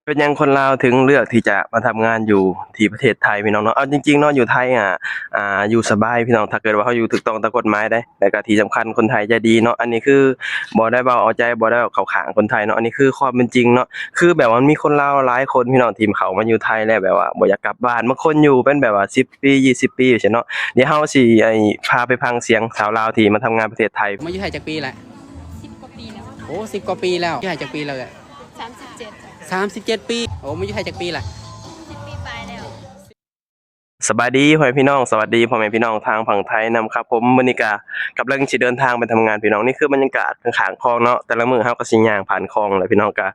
ເປັນຫຍັງຄົນລາວເຖິງເລືອກທີ່ຈະມາທຳງານຢູ່ທີ່ປະເທດໄທພີ່ນ້ອງເນາະ? ເອົາຈິງໆເນາະ ຢູ່ໄທອະ ອາ ຢູ່ສະບາຍພີ່ນ້ອງ ຖ້າເກີດວ່າເຮົາຢູ່ຖືກຕ້ອງຕາມກົດໝາຍເດ້. ແລ້ວກະທີ່ສຳຄັນຄົນໄທໃຈດີເນາະ. ອັນນີ້ຄືບໍ່ໄດ້ເວົ້າເອົາໃຈ ບໍ່ໄດ້ເວົ້າເຂົ້າຂ້າງຄົນໄທເນາະ ອັນນີ້ຄືຄວາມເປັນຈິງເນາະ. ຄືແບບວ່າມັນມີຄົນລາວຫຼາຍຄົນພີ່ນ້ອງທີ່ເຂົ້າມາຢູ່ໄທແລ້ວແບບວ່າບໍ່ຢາກກັບບ້ານ ບາງຄົນຢູ່ເປັນແບບວ່າສິບປີ ຊາວປີຈັ່ງຊີ້ເນາະ. ດຽວເຮົາຊິ ໄອ້ ພາໄປຟັງສຽງຊາວລາວທີ່ມາທຳງານປະເທດໄທ. ມາຢູ່ໄທຈັກປີແລ້ວ? ສິບກວ່າປີແລ້ວ. ໂອ້ ສິບກວ່າປີແລ້ວ. ຢູ່ໄທຈັກປີແລ້ວເອື້ອຍ? ສາມສິບເຈັດ. ສາມສິບເຈັດປີ. ໂອ້ ມາຢູ່ໄທຈັກປີແລ້ວ? ສິບປີປາຍແລ້ວ. ສະບາຍດີພໍ່ແມ່ພີ່ນ້ອງ ສະຫວັດດີພໍ່ແມ່ພີ່ນ້ອງທາງຝັ່ງໄທນຳຄັບຜົມ. ມື້ນີ້ກະກຳລັງຊິເດີນທາງໄປທຳງານພີ່ນ້ອງ. ນີ້ຄືບັນຍາກາດຂ້າງໆຄອງເນາະ ແຕ່ລະມື້ເຮົາກະຊິຍ່າງຜ່ານຄອງແຫຼະພີ່ນ້ອງ. ກະ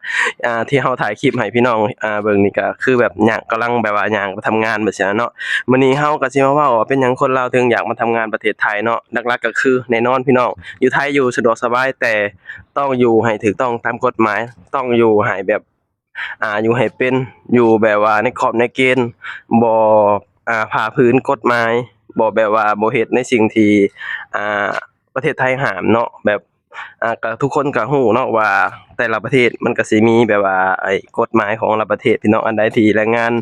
ອ່າ ທີ່ເຮົາຖ່າຍຄລິບໃຫ້ພີ່ນ້ອງ ອ່າ ເບິ່ງນີ້ກະຄືແບບຍ່າງ ກຳລັງແບບວ່າຍ່າງໄປທຳງານແບບຊີ້ນະເນາະ. ມື້ນີ້ເຮົາກະຊິມາເວົ້າວ່າເປັນຫຍັງຄົນລາວເຖິງຢາກມາທຳງານປະເທດໄທເນາະ. ຫຼັກໆກະຄືແນ່ນອນພີ່ນ້ອງ ຢູ່ໄທຢູ່ສະດວກສະບາຍ ແຕ່ຕ້ອງຢູ່ໃຫ້ຖືກຕ້ອງຕາມກົດໝາຍ ຕ້ອງຢູ່ໃຫ້ແບບ ອ່າ ຢູ່ໃຫ້ເປັນ ຢູ່ແບບວ່າໃນຂອບໃນເກນ ບໍ່ ອ່າ ຝ່າຝືນກົດໝາຍ ບໍ່ແບບວ່າບໍ່ເຮັດໃນສິ່ງທີ່ ອ່າ ປະເທດໄທຫ້າມເນາະ. ແບບ ອ່າ ກະທຸກຄົນກະຮູ້ເນາະວ່າແຕ່ລະປະເທດມັນກະຊິມີແບບວ່າ ໄອ້ ກົດໝາຍຂອງແຕ່ລະປະເທດພີ່ນ້ອງ ອັນໃດທີ່ແຮງງານ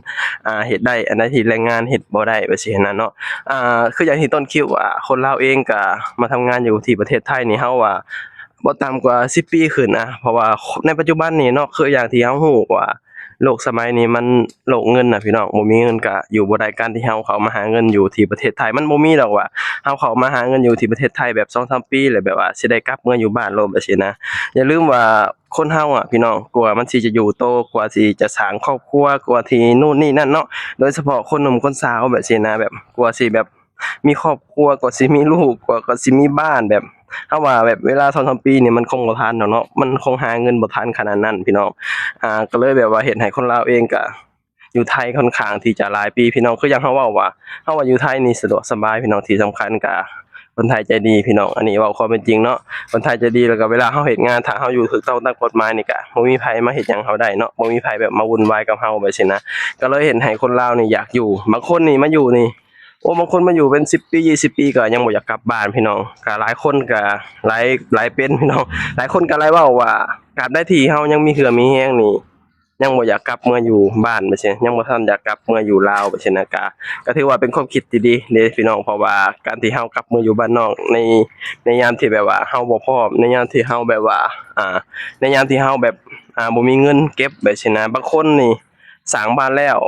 ອ່າ ເຮັດໄດ້ ອັນໃດທີ່ແຮງງານເຮັດບໍ່ໄດ້ ແບບຊີ້ຫັ້ນນະເນາະ. ອ່າ ຄືຢ່າງທີ່ຕົ້ນຄລິບວ່າ ຄົນລາວເອງກະມາທຳງານຢູ່ທີ່ປະເທດໄທນີ້ ເຮົາວ່າ ບໍ່ຕ່ຳກວ່າສິບປີຂຶ້ນນະ ເພາະວ່າໃນປັດຈຸບັນນີ້ເນາະ ຄືຢ່າງທີ່ເຮົາຮູ້ວ່າໂລກສະໄໝນີ້ມັນໂລກເງິນນະພີ່ນ້ອງ ບໍ່ມີເງິນກະຢູ່ບໍ່ໄດ້. ການທີ່ເຮົາເຂົ້າມາຫາເງິນຢູ່ທີ່ປະເທດໄທ ມັນບໍ່ມີດອກວ່າເຮົາເຂົ້າມາຫາເງິນຢູ່ທີ່ປະເທດໄທແບບສອງສາມປີ ແລ້ວແບບວ່າຊິໄດ້ກັບເມືອຢູ່ບ້ານໂລດແບບຊີ້ນະ. ຢ່າລືມວ່າຄົນເຮົາອະພີ່ນ້ອງ ກວ່າມັນຊິຈະຢູ່ໂຕ ກວ່າຊິຈະສ້າງຄອບຄົວ ກວ່າທີ່ໂນ່ນນີ້ນັ້ນເນາະ ໂດຍສະເພາະຄົນໜຸ່ມຄົນສາວແບບຊີ້ນະ ແບບກວ່າຊິແບບ ມີຄອບຄົວ ກວ່າຊິມີລູກ ກວ່າ ກວ່າຊິມີບ້ານ ແບບ ເຮົາວ່າແບບເວລາສອງສາມປີນີ້ມັນຄົງບໍ່ທັນດອກເນາະ ມັນຄົງຫາເງິນບໍ່ທັນຂະໜາດນັ້ນພີ່ນ້ອງ. ອ່າ ກະເລີຍແບບວ່າເຮັດໃຫ້ຄົນລາວເອງກະຢູ່ໄທຄ່ອນຂ້າງທີ່ຈະຫຼາຍປີພີ່ນ້ອງ. ຄືຢ່າງເຮົາເວົ້າວ່າ ເຮົາວ່າຢູ່ໄທນີ້ສະດວກສະບາຍພີ່ນ້ອງ ທີ່ສຳຄັນກະຄົນໄທໃຈດີພີ່ນ້ອງ ອັນນີ້ເວົ້າຄວາມເປັນຈິງເນາະ ຄົນໄທໃຈດີ. ແລ້ວກະເວລາເຮົາເຮັດງານ ຖ້າເຮົາຢູ່ຖືກຕ້ອງຕາມກົດໝາຍນີ້ກະບໍ່ມີໃຜມາເຮັດຫຍັງເຮົາໄດ້ເນາະ ບໍ່ມີໃຜແບບມາວຸ່ນວາຍກັບເຮົາແບບຊີ້ນະ. ກະເລີຍເຮັດໃຫ້ຄົນລາວນີ້ຢາກຢູ່ ບາງຄົນນີ້ມາຢູ່ນີ້ ໂອ້ ບາງຄົນມາຢູ່ເປັນສິບປີ ຊາວປີ ກະຍັງບໍ່ຢາກກັບບ້ານພີ່ນ້ອງ. ກະຫຼາຍຄົນກະຫຼາຍ ຫຼາຍເປັນພີ່ນ້ອງ ຫຼາຍຄົນກະຫຼາຍເວົ້າວ່າ ຕາບໃດທີ່ເຮົາຍັງມີເຫື່ອມີແຮງນີ້ ຍັງບໍ່ຢາກກັບເມືອຢູ່ບ້ານແບບຊີ້ ຍັງບໍ່ທັນຢາກກັບເມືອຢູ່ລາວແບບຊີ້ນະ. ກະ ກະຖືວ່າເປັນຄວາມຄິດທີ່ດີເດ້ພີ່ນ້ອງ ເພາະວ່າການທີ່ເຮົາກັບເມືອຢູ່ບ້ານນອກ ໃນ ໃນຍາມທີ່ແບບວ່າເຮົາບໍ່ພ້ອມ ໃນຍາມທີ່ເຮົາແບບວ່າ ອ່າ ໃນຍາມທີ່ເຮົາແບບ ອ່າ ບໍ່ມີເງິນເກັບແບບຊີ້ນະ. ບາງຄົນນີ້ສ້າງບ້ານແລ້ວ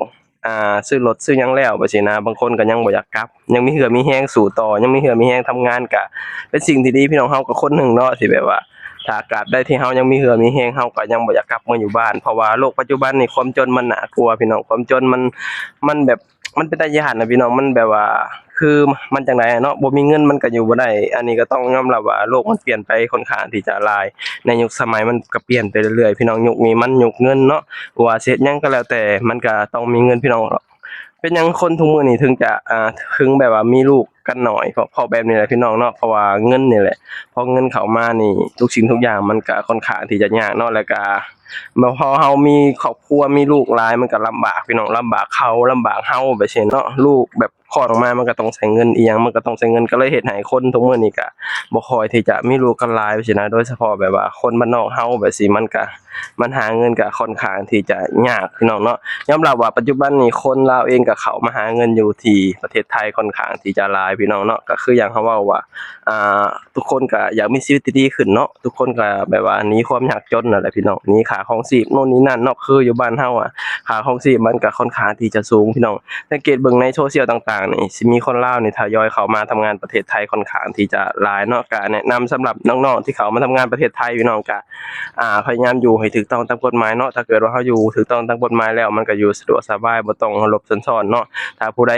ອ່າ ຊື້ລົດຊື້ຫຍັງແລ້ວແບບຊີ້ນະ ບາງຄົນກະຍັງບໍ່ຢາກກັບ ຍັງມີເຫື່ອມີແຮງສູ້ຕໍ່ ຍັງມີເຫື່ອມີແຮງທຳງານ ກະເປັນສິ່ງທີ່ດີພີ່ນ້ອງ. ເຮົາກະຄົນໜຶ່ງເນາະ ທີ່ແບບວ່າ ຖ້າຕາບໃດທີ່ເຮົາຍັງມີເຫື່ອມີແຮງ ເຮົາກະຍັງບໍ່ຢາກກັບມາຢູ່ບ້ານ ເພາະວ່າໂລກປັດຈຸບັນນີ້ຄວາມຈົນມັນໜ້າກົວພີ່ນ້ອງ. ຄວາມຈົນມັນ ມັນແບບ ມັນເປັນຕາຢ້ານນະພີ່ນ້ອງ ມັນແບບວ່າ ຄືມັນຈັ່ງໃດເນາະ ບໍ່ມີເງິນມັນກະຢູ່ບໍ່ໄດ້. ອັນນີ້ກະຕ້ອງຍອມຮັບວ່າໂລກມັນປ່ຽນໄປຄ່ອນຂ້າງທີ່ຈະຫຼາຍ ໃນຍຸກສະໄໝມັນກະປ່ຽນໄປເລື້ອຍໆ ພີ່ນ້ອງ. ຍຸກນີ້ມັນຍຸກເງິນເນາະ ບໍ່ວ່າຊິເຮັດຫຍັງກະແລ້ວແຕ່ ມັນກະຕ້ອງມີເງິນພີ່ນ້ອງ. ເປັນຫຍັງຄົນທຸກມື້ນີ້ເຖິງຈະ ອ່າ ເຖິງແບບວ່າມີລູກກັນໜ້ອຍ ເພາະ ເພາະແບບນີ້ແຫຼະພີ່ນ້ອງເນາະ ເພາະວ່າເງິນນີ້ແຫຼະ. ພໍເງິນເຂົ້າມານີ້ ທຸກສິ່ງທຸກຢ່າງມັນກະຄ່ອນຂ້າງທີ່ຈະຍາກເນາະ ແລ້ວກະ ພໍເຮົາມີຄອບຄົວ ມີລູກຫຼາຍ ມັນກະລຳບາກພີ່ນ້ອງ ລຳບາກເຂົາ ລຳບາກເຮົາແບບຊີ້ເນາະ. ລູກແບບ ຄອດອອກມາມັນກະຕ້ອງໃຊ້ເງິນ ອີ່ຫຍັງມັນກະຕ້ອງໃຊ້ເງິນ ກະເລີຍເຮັດໃຫ້ຄົນທຸກມື້ນີ້ກະບໍ່ຄ່ອຍທີ່ຈະມີລູກກັນຫຼາຍຊີ້ນະ. ໂດຍສະເພາະແບບວ່າຄົນບ້ານນອກເຮົາແບບຊີ້ ມັນກະ ມັນຫາເງິນກະຄ່ອນຂ້າງທີ່ຈະຍາກພີ່ນ້ອງເນາະ. ຍອມຮັບວ່າປັດຈຸບັນນີ້ຄົນລາວເອງກະເຂົ້າມາຫາເງິນຢູ່ທີ່ປະເທດໄທຄ່ອນຂ້າງທີ່ຈະຫຼາຍພີ່ນ້ອງເນາະ. ກະຄືຢ່າງເຮົາເວົ້າວ່າ ອ່າ ທຸກຄົນກະຢາກມີຊີວິດທີ່ດີຂຶ້ນເນາະ ທຸກຄົນກະແບບວ່າໜີຄວາມຍາກຈົນນັ້ນແຫຼະພີ່ນ້ອງ ໜີຄ່າຄອງຊີບໂນ່ນນີ້ນັ້ນເນາະ. ຄືຢູ່ບ້ານເຮົາອະ ຄ່າຄອງຊີບມັນກະຄ່ອນຂ້າງທີ່ຈະສູງພີ່ນ້ອງ. ສັງເກດເບິ່ງໃນໂຊຊຽວຕ່າງໆນີ້ ຊິມີຄົນລາວນີ້ທະຍອຍເຂົ້າມາທຳງານປະເທດໄທຄ່ອນຂ້າງທີ່ຈະຫຼາຍເນາະ. ກະແນະນຳສຳລັບນ້ອງໆທີ່ເຂົ້າມາທຳງານປະເທດໄທພີ່ນ້ອງ ກະ ອ່າ ພະຍາຍາມຢູ່ໃຫ້ຖືກຕ້ອງຕາມກົດໝາຍເນາະ. ຖ້າເກີດວ່າເຮົາຢູ່ຖືກຕ້ອງຕາມກົດໝາຍແລ້ວ ມັນກະຢູ່ສະດວກສະບາຍ ບໍ່ຕ້ອງລົບຊ້ອນເນາະ. ຖ້າຜູ້ໃດ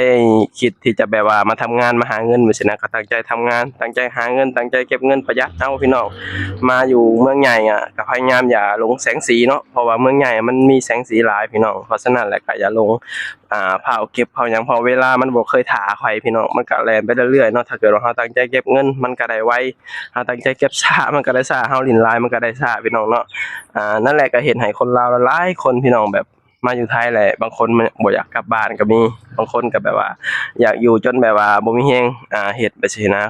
ຄິດທີ່ຈະແບບວ່າມາທຳງານ ມາຫາເງິນແບບຊີ້ນະ ກະຕັ້ງໃຈທຳງານ ຕັ້ງໃຈຫາເງິນ ຕັ້ງໃຈເກັບເງິນ ປະຢັດເອົາພີ່ນ້ອງ. ມາຢູ່ເມືອງໃຫຍ່ອະ ກະພະຍາຍາມຢ່າຫຼົງແສງສີເນາະ ເພາະວ່າເມືອງໃຫຍ່ມັນມີແສງສີຫຼາຍພີ່ນ້ອງ. ເພາະສະນັ້ນແຫຼະ ກະຢ່າຫຼົງ ອ່າ ຟ້າວເກັບຟ້າວຫຍັງ ເພາະເວລາມັນບໍ່ເຄີຍຖ້າໃຜພີ່ນ້ອງ ມັນກະແລ່ນໄປເລື້ອຍໆເນາະ. ຖ້າເກີດວ່າເຮົາຕັ້ງໃຈເກັບເງິນ ມັນກະໄດ້ໄວ ເຮົາຕັ້ງໃຈເກັບຊ້າ ມັນກະໄດ້ຊ້າ ເຮົາຫຼິ້ນຫຼາຍມັນກະໄດ້ຊ້າພີ່ນ້ອງເນາະ. ອ່າ ນັ້ນແຫຼະ ກະເຮັດໃຫ້ຄົນລາວຫຼາຍໆຄົນພີ່ນ້ອງ ແບບມາຢູ່ໄທແຫຼະ ບາງຄົນບໍ່ຢາກກັບບ້ານກະມີ ບາງຄົນກະແບບວ່າຢາກຢູ່ຈົນແບບວ່າບໍ່ມີແຮງ ອ່າ ເຮັດແບບຊີ້ນະ.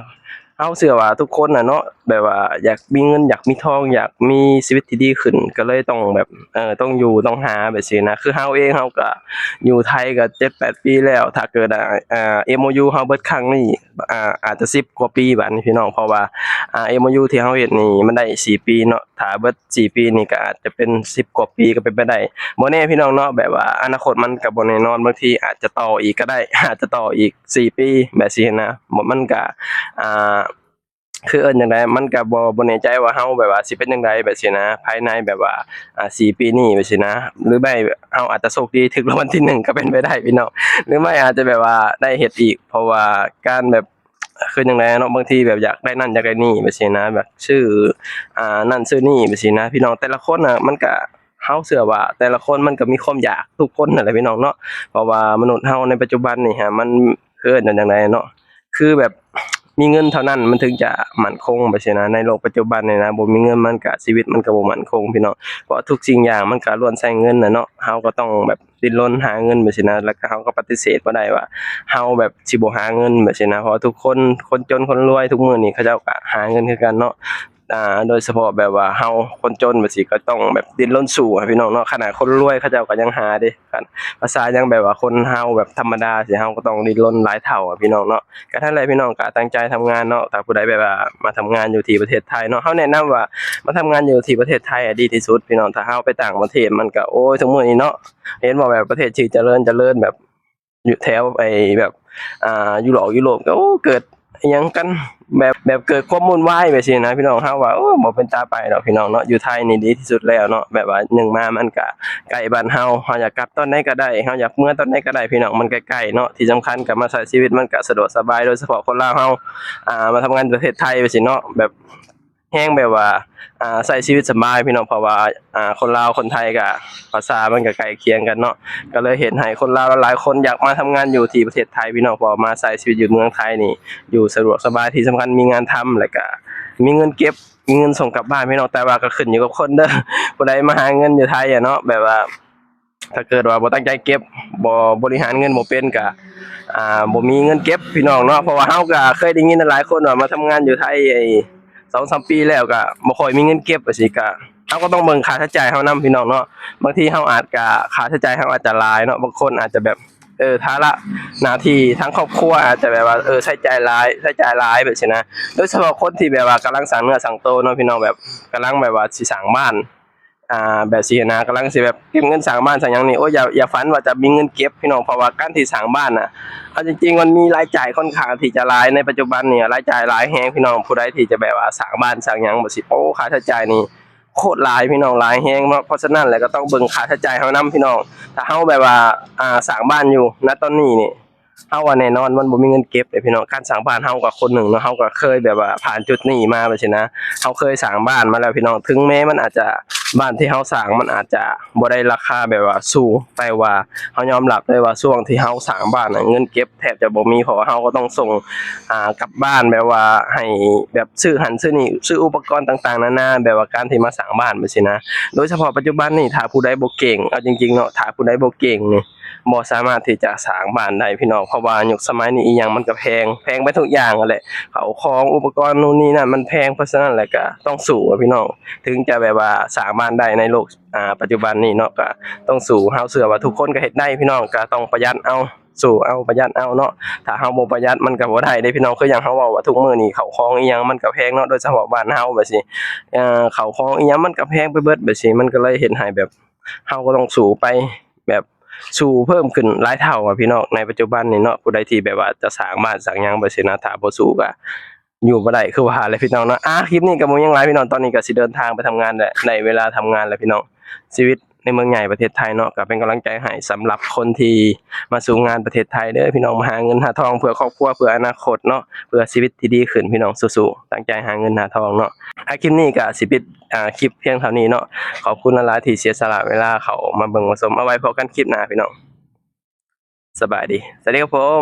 ເຮົາເຊື່ອວ່າທຸກຄົນນະເນາະ ແບບວ່າຢາກມີເງິນ ຢາກມີທອງ ຢາກມີຊີວິດທີ່ດີຂຶ້ນ ກໍເລີຍຕ້ອງແບບ ເອີ ຕ້ອງຢູ່ຕ້ອງຫາແບບຊີ້ນະ. ຄືເຮົາເອງ ເຮົາກໍຢູ່ໄທກໍເຈັດແປດປີແລ້ວ ຖ້າເກີດ ອ່າ ເອັມໂອຢູ ເຮົາເບິດຄັ້ງນີ້ ອ່າ ອາດຈະສິບກວ່າປີບາດນີ້ພີ່ນ້ອງ ເພາະວ່າ ອ່າ ເອັມໂອຢູ ທີ່ເຮົາເຮັດນີ້ມັນໄດ້ສີ່ປີເນາະ ຖ້າເບິດສີ່ປີນີ້ກໍອາດຈະເປັນສິບກວ່າປີກໍເປັນໄປໄດ້ ບໍ່ແນ່ພີ່ນ້ອງເນາະ ແບບວ່າອະນາຄົດມັນກໍບໍ່ແນ່ນອນ ບາງທີອາດຈະຕໍ່ອີກກໍໄດ້ ອາດຈະຕໍ່ອີກສີ່ປີແບບຊີ້ນະ ມັນກໍ ອ່າ ຄືເອີ້ນຈັ່ງໃດ ມັນກໍບໍ່ ບໍ່ແນ່ໃຈວ່າເຮົາແບບວ່າຊິເປັນຈັ່ງໃດແບບຊີ້ນະ ພາຍໃນແບບວ່າ ອ່າ ສີ່ປີນີ້ແບບຊີ້ນະ ຫຼືໄມ່ເຮົາອາດຈະໂຊກດີຖືກລາງວັນທີໜຶ່ງກໍເປັນໄປໄດ້ພີ່ນ້ອງ ຫຼືໄມ່ອາດຈະແບບວ່າໄດ້ເຮັດອີກ ເພາະວ່າການແບບ ຄືຈັ່ງໃດເນາະ ບາງທີແບບຢາກໄດ້ນັ້ນຢາກໄດ້ນີ້ແບບຊີ້ນະ ແບບຊື້ ອ່າ ນັ້ນຊື້ນີ້ແບບຊີ້ນະ ພີ່ນ້ອງ ແຕ່ລະຄົນນະ ມັນກະ ເຮົາເຊື່ອວ່າແຕ່ລະຄົນມັນກໍມີຄວາມຢາກທຸກຄົນຫັ້ນແຫຼະພີ່ນ້ອງເນາະ ເພາະວ່າມະນຸດເຮົາໃນປັດຈຸບັນນີ້ຫັ້ນ ມັນ ເອີ້ນວ່າຈັ່ງໃດເນາະ ຄືແບບມີເງິນເທົ່ານັ້ນມັນເຖິງຈະໝັ້ນຄົງແບບຊີ້ນະ ໃນໂລກປັດຈຸບັນນີ້ນະ ບໍ່ມີເງິນມັນກະ ຊີວິດມັນກໍບໍ່ໝັ້ນຄົງພີ່ນ້ອງ ເພາະທຸກສິ່ງຢ່າງມັນກໍລ້ວນໃຊ້ເງິນນະເນາະ ເຮົາກໍຕ້ອງແບບ ດິ້ນລົນຫາເງິນແບບຊີ້ນະ ແລ້ວກໍເຮົາກໍປະຕິເສດບໍ່ໄດ້ວ່າເຮົາແບບຊິບໍ່ຫາເງິນແບບຊີ້ນະ ເພາະວ່າທຸກຄົນ ຄົນຈົນຄົນລວຍທຸກມື້ນີ້ເຂົາເຈົ້າກໍຫາເງິນຄືກັນເນາະ ອ່າ ໂດຍສະເພາະແບບວ່າເຮົາຄົນຈົນແບບຊີ້ກໍຕ້ອງແບບດິ້ນລົນສູ້ໃຫ້ພີ່ນ້ອງເນາະ ຂະໜາດຄົນລວຍເຂົາເຈົ້າກໍຍັງຫາເດ້ ພາສາຍັງແບບວ່າຄົນເຮົາແບບທຳມະດາຊີ້ ເຮົາກໍຕ້ອງດິ້ນລົນຫຼາຍເທົ່າພີ່ນ້ອງເນາະ ກໍນັ້ນແຫຼະພີ່ນ້ອງ ກໍຕັ້ງໃຈທຳງານເນາະ ຖ້າຜູ້ໃດແບບວ່າມາທຳງານຢູ່ທີ່ປະເທດໄທເນາະ ເຮົາແນະນຳວ່າມາທຳງານຢູ່ທີ່ປະເທດໄທອະ ດີທີ່ສຸດພີ່ນ້ອງ ຖ້າເຮົາໄປຕ່າງປະເທດມັນກໍ ໂອ້ຍ ທຸກມື້ນີ້ເນາະ ເຫັນບໍ່ ແບບປະເທດທີ່ຈະເລີນ ຈະເລີນແບບ ຢູ່ແຖວໄອ້ແບບ ອ່າ ຢູໂຣບ ຢູໂຣບ ກໍ ໂອ້ ເກີດອີ່ຫຍັງກັນ ແບບ ແບບເກີດຄວາມວຸ້ນວາຍແບບຊີ້ນະ ພີ່ນ້ອງ ເຮົາວ່າ ໂອ້ ບໍ່ເປັນຕາໄປດອກພີ່ນ້ອງເນາະ ຢູ່ໄທນີ້ດີທີ່ສຸດແລ້ວເນາະ ແບບວ່າ ໜຶ່ງ ມາມັນກະໃກ້ບ້ານເຮົາ ເຮົາຢາກກັບຕອນໃດກໍໄດ້ ເຮົາຢາກເມືອຕອນໃດກໍໄດ້ພີ່ນ້ອງ ມັນໃກ້ໆເນາະ ທີ່ສຳຄັນກໍມາໃຊ້ຊີວິດມັນກະສະດວກສະບາຍ ໂດຍສະເພາະຄົນລາວເຮົາ ອ່າ ມາທຳງານຢູ່ປະເທດໄທແບບຊີ້ເນາະ ແບບ ແຮງແບບວ່າ ອ່າ ໃຊ້ຊີວິດສະບາຍພີ່ນ້ອງ ເພາະວ່າ ອ່າ ຄົນລາວຄົນໄທກະພາສາມັນກະໃກ້ຄຽງກັນເນາະ ກໍເລີຍເຮັດໃຫ້ຄົນລາວຫຼາຍໆຄົນຢາກມາທຳງານຢູ່ທີ່ປະເທດໄທພີ່ນ້ອງ ເພາະວ່າມາໃຊ້ຊີວິດຢູ່ເມືອງໄທນີ້ຢູ່ສະດວກສະບາຍ ທີ່ສຳຄັນມີງານທຳ ແລ້ວກະມີເງິນເກັບ ມີເງິນສົ່ງກັບບ້ານພີ່ນ້ອງ ແຕ່ວ່າກໍຂຶ້ນຢູ່ກັບຄົນເດີ ຜູ້ໃດມາຫາເງິນຢູ່ໄທອະເນາະ ແບບວ່າ ຖ້າເກີດວ່າບໍ່ຕັ້ງໃຈເກັບ ບໍ່ບໍລິຫານເງິນບໍ່ເປັນກະ ອ່າ ບໍ່ມີເງິນເກັບພີ່ນ້ອງເນາະ ເພາະວ່າເຮົາກະເຄີຍໄດ້ຍິນຫຼາຍຄົນວ່າມາທຳງານຢູ່ໄທໄອ້ສອງສາມປີແລ້ວກະບໍ່ຄ່ອຍມີເງິນເກັບຈັ່ງຊີ້ ກະເຮົາກໍຕ້ອງເບິ່ງຄ່າໃຊ້ຈ່າຍເຮົານຳພີ່ນ້ອງເນາະ ບາງທີເຮົາອາດກະ ຄ່າໃຊ້ຈ່າຍເຮົາອາດຈະຫຼາຍເນາະ ບາງຄົນອາດຈະແບບ ເອີ ພາລະໜ້າທີ່ທາງຄອບຄົວອາດຈະແບບວ່າ ເອີ ໃຊ້ຈ່າຍຫຼາຍ ໃຊ້ຈ່າຍຫຼາຍແບບຊີ້ນະ ໂດຍສະເພາະຄົນທີ່ແບບວ່າກຳລັງສ້າງເນື້ອສ້າງໂຕເນາະພີ່ນ້ອງ ແບບກຳລັງແບບວ່າຊິສ້າງບ້ານ ອ່າ ແບບຊີ້ຫັ້ນນະ ກຳລັງຊິແບບເກັບເງິນສ້າງບ້ານສ້າງຫຍັງນີ້ ໂອ້ຍ ຢ່າ ຢ່າຝັນວ່າຈະມີເງິນເກັບພີ່ນ້ອງ ເພາະວ່າການທີ່ສ້າງບ້ານນະ ເອົາຈິງໆ ມັນມີລາຍຈ່າຍຄ່ອນຂ້າງທີ່ຈະຫຼາຍ ໃນປັດຈຸບັນນີ້ລາຍຈ່າຍຫຼາຍແຮງພີ່ນ້ອງ ຜູ້ໃດທີ່ຈະແບບວ່າສ້າງບ້ານສ້າງຫຍັງແບບຊີ້ ໂອ້ ຄ່າໃຊ້ຈ່າຍນີ້ໂຄດຫຼາຍພີ່ນ້ອງ ຫຼາຍແຮງເນາະ ເພາະສະນັ້ນແຫຼະ ກໍຕ້ອງເບິ່ງຄ່າໃຊ້ຈ່າຍເຮົານຳພີ່ນ້ອງ ຖ້າເຮົາແບບວ່າ ອ່າ ສ້າງບ້ານຢູ່ ນະຕອນນີ້ນີ້ ເຮົາວ່າແນ່ນອນມັນບໍ່ມີເງິນເກັບເດ້ພີ່ນ້ອງ ການສ້າງບ້ານເຮົາກໍຄົນໜຶ່ງເນາະ ເຮົາກໍເຄີຍແບບວ່າຜ່ານຈຸດນີ້ມາແບບຊີ້ນະ ເຮົາເຄີຍສ້າງບ້ານມາແລ້ວພີ່ນ້ອງ ເຖິງແມ້ມັນອາດຈະ ບ້ານທີ່ເຮົາສ້າງມັນອາດຈະບໍ່ໄດ້ລາຄາແບບວ່າສູງ ແຕ່ວ່າເຮົາຍອມຮັບໄດ້ວ່າຊ່ວງທີ່ເຮົາສ້າງບ້ານນະ ເງິນເກັບແທບຈະບໍ່ມີ ເພາະວ່າເຮົາກໍຕ້ອງສົ່ງ ອ່າ ກັບບ້ານແບບວ່າໃຫ້ແບບຊື້ຫັ້ນຊື້ນີ້ ຊື້ອຸປະກອນຕ່າງໆນານາ ແບບວ່າການທີ່ມາສ້າງບ້ານແບບຊີ້ນະ ໂດຍສະເພາະປັດຈຸບັນນີ້ ຖ້າຜູ້ໃດບໍ່ເກັ່ງ ເອົາຈິງໆເນາະ ຖ້າຜູ້ໃດບໍ່ເກັ່ງນີ້ ບໍ່ສາມາດທີ່ຈະສ້າງບ້ານໄດ້ພີ່ນ້ອງ ເພາະວ່າຍຸກສະໄໝນີ້ອີ່ຫຍັງມັນກໍແພງ ແພງໄປທຸກຢ່າງຫັ້ນແຫຼະ ເຂົ້າຂອງອຸປະກອນນູ່ນນີ້ນັ້ນມັນແພງ ເພາະສະນັ້ນແຫຼະກໍຕ້ອງສູ້ອະພີ່ນ້ອງ ເຖິງຈະແບບວ່າສ້າງບ້ານໄດ້ໃນໂລກ ອ່າ ປັດຈຸບັນນີ້ເນາະ ກໍຕ້ອງສູ້ ເຮົາເຊື່ອວ່າທຸກຄົນກໍເຮັດໄດ້ພີ່ນ້ອງ ກໍຕ້ອງປະຢັດເອົາ ສູ້ເອົາ ປະຢັດເອົາເນາະ ຖ້າເຮົາບໍ່ປະຢັດມັນກໍບໍ່ໄດ້ເດ້ພີ່ນ້ອງ ຄືຢ່າງເຮົາເວົ້າວ່າທຸກມື້ນີ້ເຂົ້າຂອງອີ່ຫຍັງມັນກໍແພງເນາະ ໂດຍສະເພາະບ້ານເຮົາແບບຊີ້ ເອີ ເຂົ້າຂອງອີ່ຫຍັງມັນກໍແພງໄປເບິດແບບຊີ້ ມັນກໍເລີຍເຮັດໃຫ້ແບບ ເຮົາກໍຕ້ອງສູ້ໄປແບບ ສູ້ເພີ່ມຂຶ້ນຫຼາຍເທົ່າອະພີ່ນ້ອງ ໃນປັດຈຸບັນນີ້ເນາະ ຜູ້ໃດທີ່ແບບວ່າຈະສ້າງບ້ານສ້າງຫຍັງແບບຊີ້ນະ ຖ້າບໍ່ສູ້ກໍຢູ່ບໍ່ໄດ້ ຄືວ່າແຫຼະພີ່ນ້ອງເນາະ ອາ ຄລິບນີ້ກໍບໍ່ມີຫຍັງຫຼາຍພີ່ນ້ອງ ຕອນນີ້ກໍຊິເດີນທາງໄປທຳງານແລ້ວ ໄດ້ເວລາທຳງານແລ້ວພີ່ນ້ອງ ຊີວິດໃນເມືອງໃຫຍ່ປະເທດໄທເນາະ ກໍເປັນກຳລັງໃຈໃຫ້ສຳລັບຄົນທີ່ມາສູ້ງານປະເທດໄທເດີພີ່ນ້ອງ ມາຫາເງິນຫາທອງເພື່ອຄອບຄົວ ເພື່ອອະນາຄົດເນາະ ເພື່ອຊີວິດທີ່ດີຂຶ້ນພີ່ນ້ອງ ສູ້ໆ ຕັ້ງໃຈຫາເງິນຫາທອງເນາະ ອາ ຄລິບນີ້ກໍຊິປິດ ອ່າ ຄລິບພຽງເທົ່ານີ້ເນາະ ຂອບຄຸນຫຼາຍໆທີ່ເສຍສະຫຼະເວລາເຂົ້າມາເບິ່ງມາຊົມ ເອົາໄວ້ພົບກັນຄລິບໜ້າພີ່ນ້ອງ ສະບາຍດີ ສະຫວັດດີຄັບຜົມ.